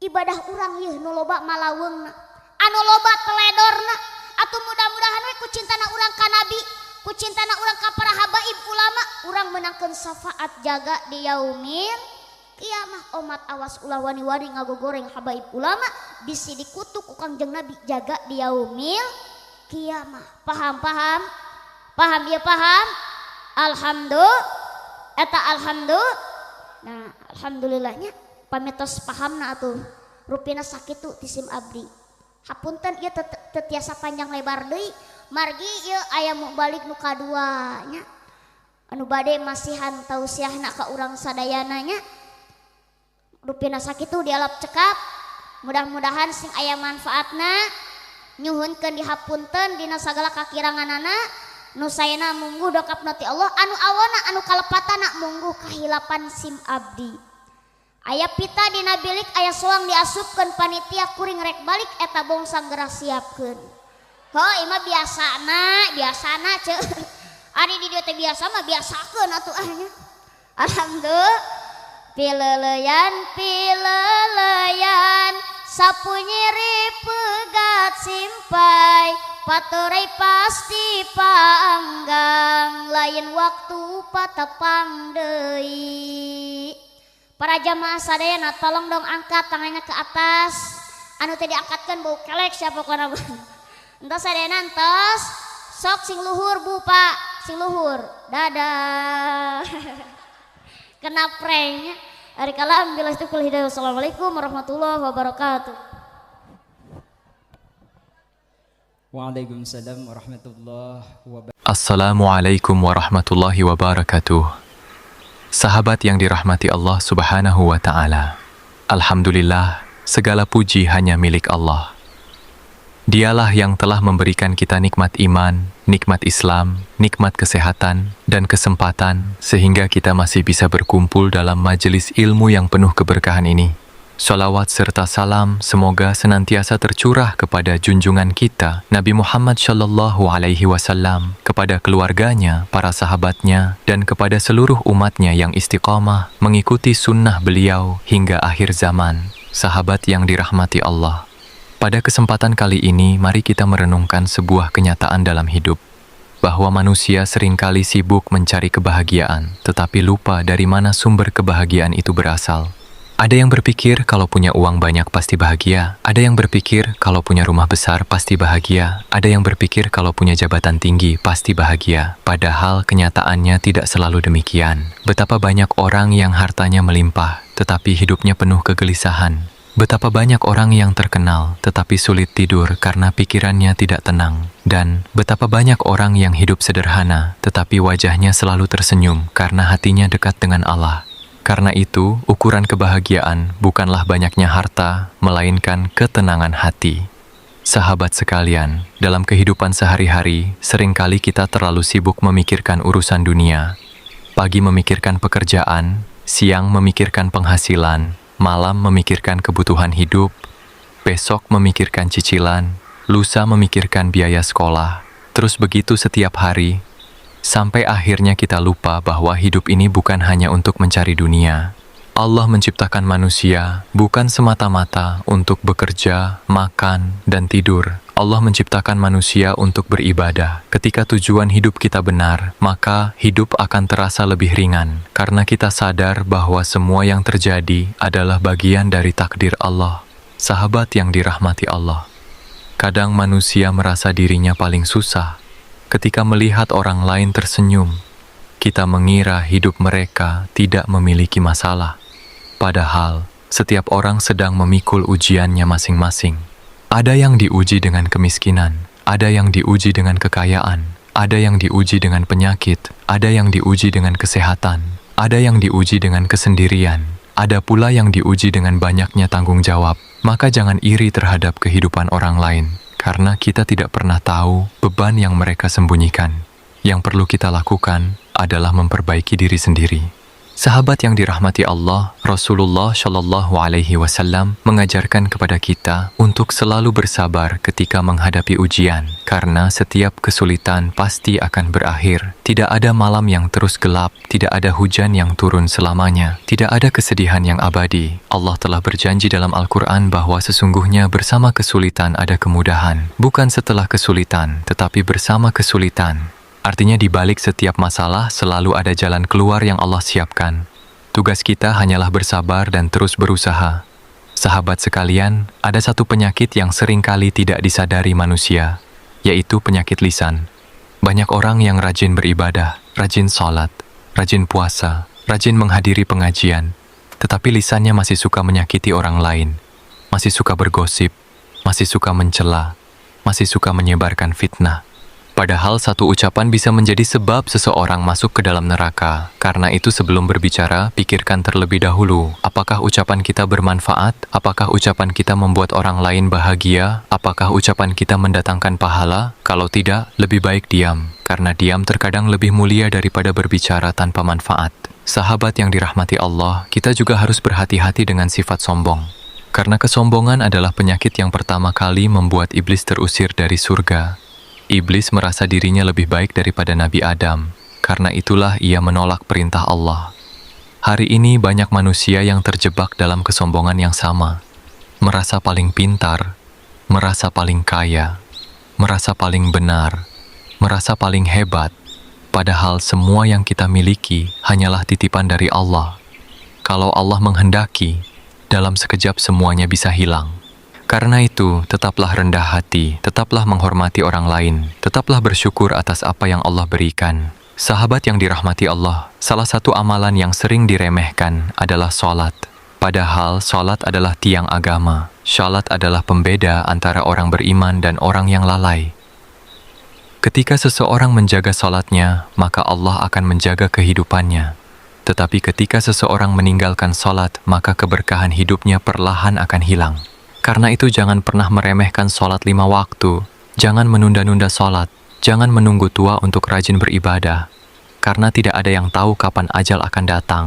Ibadah urang yeuh nu loba malaweungna, anu loba teledorna, atuh mudah-mudahan we ku cintana urang ka Nabi, ku cintana urang ka para habaib ulama, urang meunangkeun syafaat jaga di yaumil kiamah. Omat awas ulah wani-wani ngagogoreng habaib ulama, bisi dikutuk ku Kangjeng Nabi jaga di yaumil kiamah. Paham, paham? Paham ya paham? Alhamdulillah. Eta alhamdulillah. Nah, alhamdulillahnya pametos pahamna atuh. Rupina sakitu ti sim abdi. Hapunten ieu teu tiasa panjang lebar deui. Margi ieu aya mu balik nu kadua nya. Anu bade masihan tausiahna ka urang sadayana nya. Rupina sakitu dialap cekap. Mudah-mudahan sing aya manfaatna. Nyuhunkeun dihapunten dina sagala kakiranganana. Nu saena mungguh dokapna ti Allah, anu awana anu kalepatana mungguh kahilapan sim abdi. Aya pita dina bilik, aya soang diasupkeun panitia kuring rek balik eta bongsang geura siapkeun. Heuh imah biasana, biasana ceu. Ari di dieu teh biasa mah biasakeun atuh ah nya. Alhamdulillah. Pileleyan pileleyan sapu nyeri pegat simpai patorai pasti panggang lain waktu patepang deui. Para jamaah sadayana tolong dong angkat tangannya ke atas. Anu teh diangkatkeun bau kelek siapa kana. Entos sadayana entos sok sing luhur Bu Pak, sing luhur. Dadah. Kena prank. Ari kalam bila itu kul hidayah. Wassalamualaikum warahmatullahi wabarakatuh. Waalaikumsalam warahmatullahi wabarakatuh. Assalamualaikum warahmatullahi wabarakatuh. Sahabat yang dirahmati Allah Subhanahu wa taala. Alhamdulillah, segala puji hanya milik Allah. Dialah yang telah memberikan kita nikmat iman, nikmat Islam, nikmat kesehatan, dan kesempatan sehingga kita masih bisa berkumpul dalam majelis ilmu yang penuh keberkahan ini. Salawat serta salam semoga senantiasa tercurah kepada junjungan kita, Nabi Muhammad Shallallahu Alaihi Wasallam, kepada keluarganya, para sahabatnya, dan kepada seluruh umatnya yang istiqamah mengikuti sunnah beliau hingga akhir zaman. Sahabat yang dirahmati Allah. Pada kesempatan kali ini, mari kita merenungkan sebuah kenyataan dalam hidup, bahwa manusia seringkali sibuk mencari kebahagiaan, tetapi lupa dari mana sumber kebahagiaan itu berasal. Ada yang berpikir kalau punya uang banyak pasti bahagia, ada yang berpikir kalau punya rumah besar pasti bahagia, ada yang berpikir kalau punya jabatan tinggi pasti bahagia. Padahal kenyataannya tidak selalu demikian. Betapa banyak orang yang hartanya melimpah, tetapi hidupnya penuh kegelisahan. Betapa banyak orang yang terkenal, tetapi sulit tidur karena pikirannya tidak tenang. Dan betapa banyak orang yang hidup sederhana, tetapi wajahnya selalu tersenyum karena hatinya dekat dengan Allah. Karena itu, ukuran kebahagiaan bukanlah banyaknya harta, melainkan ketenangan hati. Sahabat sekalian, dalam kehidupan sehari-hari, seringkali kita terlalu sibuk memikirkan urusan dunia. Pagi memikirkan pekerjaan, siang memikirkan penghasilan, malam memikirkan kebutuhan hidup, besok memikirkan cicilan, lusa memikirkan biaya sekolah. Terus begitu setiap hari, sampai akhirnya kita lupa bahwa hidup ini bukan hanya untuk mencari dunia. Allah menciptakan manusia bukan semata-mata untuk bekerja, makan, dan tidur. Allah menciptakan manusia untuk beribadah. Ketika tujuan hidup kita benar, maka hidup akan terasa lebih ringan karena kita sadar bahwa semua yang terjadi adalah bagian dari takdir Allah. Sahabat yang dirahmati Allah, kadang manusia merasa dirinya paling susah. Ketika melihat orang lain tersenyum, kita mengira hidup mereka tidak memiliki masalah. Padahal, setiap orang sedang memikul ujiannya masing-masing. Ada yang diuji dengan kemiskinan, ada yang diuji dengan kekayaan, ada yang diuji dengan penyakit, ada yang diuji dengan kesehatan, ada yang diuji dengan kesendirian, ada pula yang diuji dengan banyaknya tanggung jawab. Maka jangan iri terhadap kehidupan orang lain, karena kita tidak pernah tahu beban yang mereka sembunyikan. Yang perlu kita lakukan adalah memperbaiki diri sendiri. Sahabat yang dirahmati Allah, Rasulullah Shallallahu Alaihi Wasallam mengajarkan kepada kita untuk selalu bersabar ketika menghadapi ujian, karena setiap kesulitan pasti akan berakhir. Tidak ada malam yang terus gelap, tidak ada hujan yang turun selamanya, tidak ada kesedihan yang abadi. Allah telah berjanji dalam Al-Quran bahwa sesungguhnya bersama kesulitan ada kemudahan, bukan setelah kesulitan, tetapi bersama kesulitan. Artinya di balik setiap masalah selalu ada jalan keluar yang Allah siapkan. Tugas kita hanyalah bersabar dan terus berusaha. Sahabat sekalian, ada satu penyakit yang seringkali tidak disadari manusia, yaitu penyakit lisan. Banyak orang yang rajin beribadah, rajin sholat, rajin puasa, rajin menghadiri pengajian, tetapi lisannya masih suka menyakiti orang lain, masih suka bergosip, masih suka mencela, masih suka menyebarkan fitnah. Padahal satu ucapan bisa menjadi sebab seseorang masuk ke dalam neraka. Karena itu sebelum berbicara, pikirkan terlebih dahulu, apakah ucapan kita bermanfaat? Apakah ucapan kita membuat orang lain bahagia? Apakah ucapan kita mendatangkan pahala? Kalau tidak, lebih baik diam. Karena diam terkadang lebih mulia daripada berbicara tanpa manfaat. Sahabat yang dirahmati Allah, kita juga harus berhati-hati dengan sifat sombong. Karena kesombongan adalah penyakit yang pertama kali membuat iblis terusir dari surga. Iblis merasa dirinya lebih baik daripada Nabi Adam. Karena itulah ia menolak perintah Allah. Hari ini banyak manusia yang terjebak dalam kesombongan yang sama. Merasa paling pintar, merasa paling kaya, merasa paling benar, merasa paling hebat. Padahal semua yang kita miliki hanyalah titipan dari Allah. Kalau Allah menghendaki, dalam sekejap semuanya bisa hilang. Karena itu, tetaplah rendah hati, tetaplah menghormati orang lain, tetaplah bersyukur atas apa yang Allah berikan. Sahabat yang dirahmati Allah, salah satu amalan yang sering diremehkan adalah sholat. Padahal sholat adalah tiang agama. Sholat adalah pembeda antara orang beriman dan orang yang lalai. Ketika seseorang menjaga sholatnya, maka Allah akan menjaga kehidupannya. Tetapi ketika seseorang meninggalkan sholat, maka keberkahan hidupnya perlahan akan hilang. Karena itu jangan pernah meremehkan sholat 5 waktu. Jangan menunda-nunda sholat. Jangan menunggu tua untuk rajin beribadah. Karena tidak ada yang tahu kapan ajal akan datang.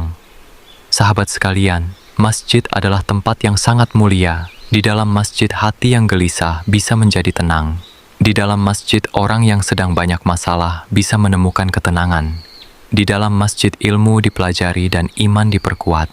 Sahabat sekalian, masjid adalah tempat yang sangat mulia. Di dalam masjid hati yang gelisah bisa menjadi tenang. Di dalam masjid orang yang sedang banyak masalah bisa menemukan ketenangan. Di dalam masjid ilmu dipelajari dan iman diperkuat.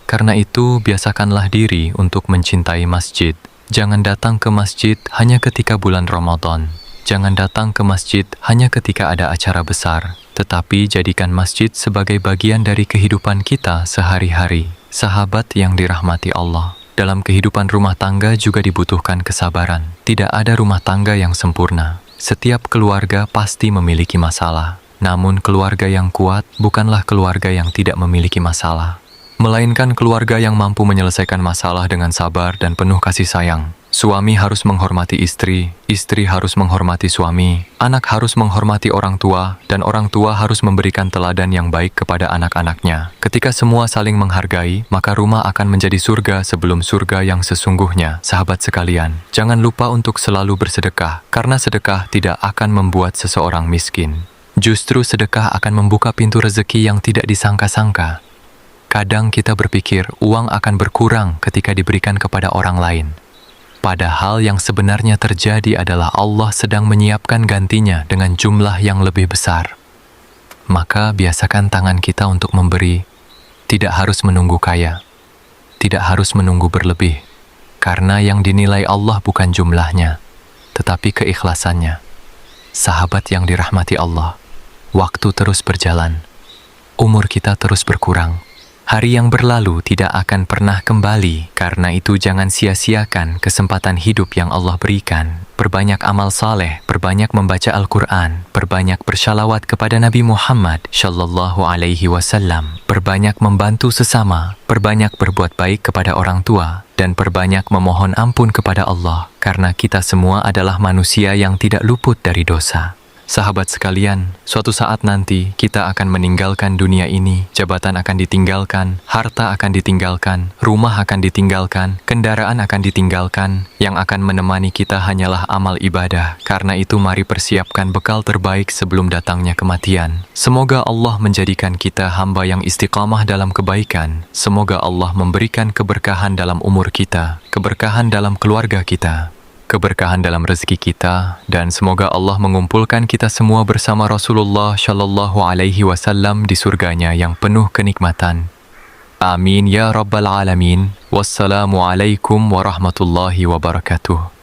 Karena itu, biasakanlah diri untuk mencintai masjid. Jangan datang ke masjid hanya ketika bulan Ramadan. Jangan datang ke masjid hanya ketika ada acara besar. Tetapi jadikan masjid sebagai bagian dari kehidupan kita sehari-hari. Sahabat yang dirahmati Allah, dalam kehidupan rumah tangga juga dibutuhkan kesabaran. Tidak ada rumah tangga yang sempurna. Setiap keluarga pasti memiliki masalah. Namun keluarga yang kuat bukanlah keluarga yang tidak memiliki masalah, melainkan keluarga yang mampu menyelesaikan masalah dengan sabar dan penuh kasih sayang. Suami harus menghormati istri, istri harus menghormati suami, anak harus menghormati orang tua, dan orang tua harus memberikan teladan yang baik kepada anak-anaknya. Ketika semua saling menghargai, maka rumah akan menjadi surga sebelum surga yang sesungguhnya. Sahabat sekalian, jangan lupa untuk selalu bersedekah, karena sedekah tidak akan membuat seseorang miskin. Justru sedekah akan membuka pintu rezeki yang tidak disangka-sangka. Kadang kita berpikir uang akan berkurang ketika diberikan kepada orang lain. Padahal yang sebenarnya terjadi adalah Allah sedang menyiapkan gantinya dengan jumlah yang lebih besar. Maka biasakan tangan kita untuk memberi, tidak harus menunggu kaya, tidak harus menunggu berlebih, karena yang dinilai Allah bukan jumlahnya, tetapi keikhlasannya. Sahabat yang dirahmati Allah, waktu terus berjalan, umur kita terus berkurang. Hari yang berlalu tidak akan pernah kembali, karena itu jangan sia-siakan kesempatan hidup yang Allah berikan. Perbanyak amal saleh, perbanyak membaca Al-Quran, perbanyak bershalawat kepada Nabi Muhammad Shallallahu Alaihi Wasallam, perbanyak membantu sesama, perbanyak berbuat baik kepada orang tua, dan perbanyak memohon ampun kepada Allah, karena kita semua adalah manusia yang tidak luput dari dosa. Sahabat sekalian, suatu saat nanti kita akan meninggalkan dunia ini, jabatan akan ditinggalkan, harta akan ditinggalkan, rumah akan ditinggalkan, kendaraan akan ditinggalkan. Yang akan menemani kita hanyalah amal ibadah. Karena itu mari persiapkan bekal terbaik sebelum datangnya kematian. Semoga Allah menjadikan kita hamba yang istiqamah dalam kebaikan. Semoga Allah memberikan keberkahan dalam umur kita, keberkahan dalam keluarga kita, keberkahan dalam rezeki kita, dan semoga Allah mengumpulkan kita semua bersama Rasulullah Shallallahu Alaihi Wasallam di surganya yang penuh kenikmatan. Amin ya Rabbal Alamin. Wassalamualaikum warahmatullahi wabarakatuh.